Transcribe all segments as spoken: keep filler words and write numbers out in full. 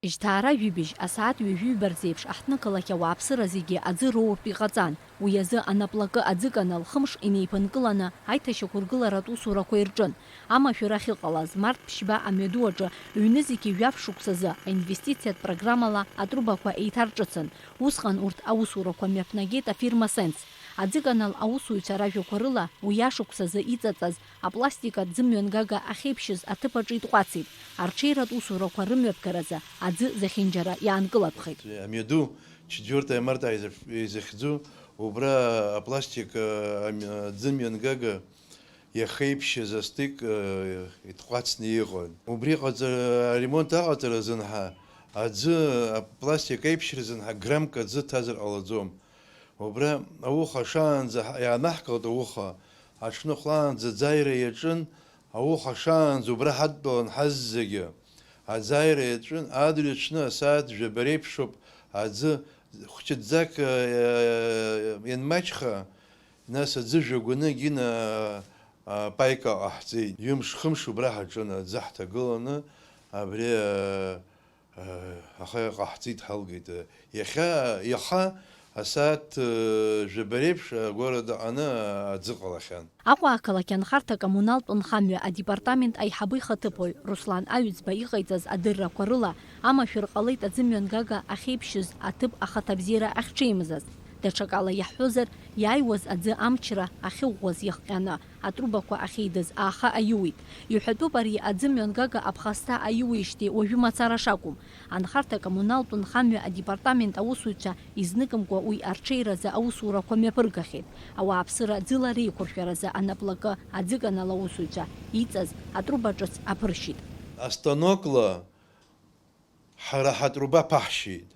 Жьҭаара жәибжь асааҭ ҩажәи ҩба рзеиԥш аҳҭнықалақь ауааԥсыра зегьы аӡы роуртә иҟаҵан. Уи азы анаплакы аӡыканал хымш инеиԥынкыланы аиҭашьақәыргыларатә усурақәа ирҿын. Амашәыр ахьыҟалаз, март ԥшьба амҩаду аҿы ҩнызқьи жәаф шықәсазы аинвестициатә программала атрубақәа еиҭарҿыцын. Усҟан урҭ аусурақәа мҩаԥнагеит афирма Сенс. Аӡыканал аусуҩцәа ражәақәа рыла, уи ашықәсазы иҵаҵаз апластикатә ӡымҩангага ахьеиԥшьыз аҭыԥ аҿы итҟәацит. Арҽеиратә усурақәа рымҩаԥгаразы аӡы зехьынџьара иаанкылатәхеит. Амҩаду четвёртое марта изыхьӡу, убра апластик, а, амҩ-, ӡымҩангага иахеиԥшьыз астык, а, итҟәацны иҟан. Убри ҟаҵара, аремонт аҟаҵара азын ҳа аӡы, апластик аиԥшьра азын ҳа граммк аӡы ҭазар ҟалаӡом. Убра ауха шаанӡа ҳа-, иаанаҳкылт ауха, аҽны хәлаанӡа аӡаҩра иаҿын, ауха шаанӡа убра ҳадтәалан ҳаззегьы. Аӡаҩра иаҿын, адырҩаҽны асааҭ жәаба реиԥшоуп аӡы хәҷыӡӡак, э, ианмаҷха, нас аӡы жәагәаны Гина, а, паика ҟаҳҵеит. Ҩымш-хымш убра ҳаҿын аӡы ҳҭагыланы, абри, а, Аха иҟаҳҵеит ҳалгеит. Иахьа, иаха асааҭ, э, жәаба реиԥш агәараҭа аҟны аӡы ҟалахьан. Аҟәа ақалақь анхарҭа коммуналтә нхамҩа адепартамент аиҳабы ихаҭыԥуаҩ Руслан Аҩӡба иҟаиҵаз адыррақәа рыла, амашәыр ҟалеит аӡымҩангага ахьеиԥшьыз аҭыԥ ахаҭабзиара ахьҽеимзаз. Даҽакала иаҳҳәозар, иааиуаз аӡы амчра ахьыӷәӷәаз иахҟьаны, атрубақәа ахьеидыз ааха аиуит. Иҳәатәуп ари аӡымҩангага аԥхасҭа аиуижьҭеи уажәы мацара шакәым. Анхарҭа коммуналтә нхамҩа адепартамент аусуҩцәа изныкымкәа уи арҽеиразы аусурақәа мҩаԥыргахьеит. Ауааԥсыра ӡыла реиқәыршәаразы анаплакы аӡыканал аусуҩцәа иҵаз атруба ҿыц аԥыршьит. Астанокла ҳара ҳатруба ԥаҳшьеит.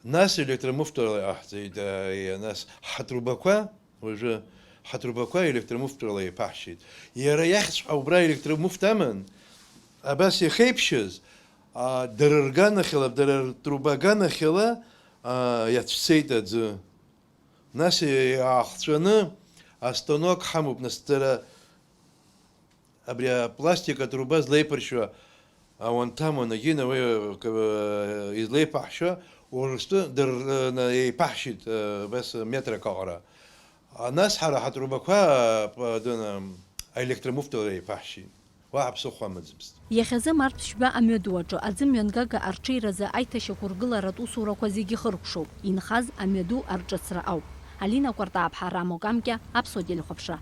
Нас електромуфтәала иҟаҳҵеит, а, нас ҳатрубақәа, уажәы ҳатрубақәа електромуфтәала еиԥаҳшьеит. Иара иахьҵәҟьа убра електромуфт аман, абас иахеиԥшьыз, а, дара рганахьала, дара ртруба аганахьала, а, иацәцеит аӡы. Нас иаахҵәаны астанок ҳамоуп, нас дара Абри апластик атруба злеиԥыршьуа ауанҭам уанагьина уи, э, излеиԥаҳшьо Урыстәы дыр-, э, на-, еиԥаҳшьит, э, абас метрак аҟара. А, нас ҳара ҳатрубақәа, э, п-, дын, э, аелектромуфтәала еиԥаҳшьит. Уаҳа ԥсыхәа амаӡамызт. Иахьазы март ԥшьба амҩаду аҿы аӡымҩангага арҽеиразы аиҭашьақәыргыларатә усурақәа зегьы хыркәшоуп, инхаз амҩаду арҿыцра ауп. Алина Кәартааԥҳа, Рамо Камкьа, Аԥсуа телехәаԥшра.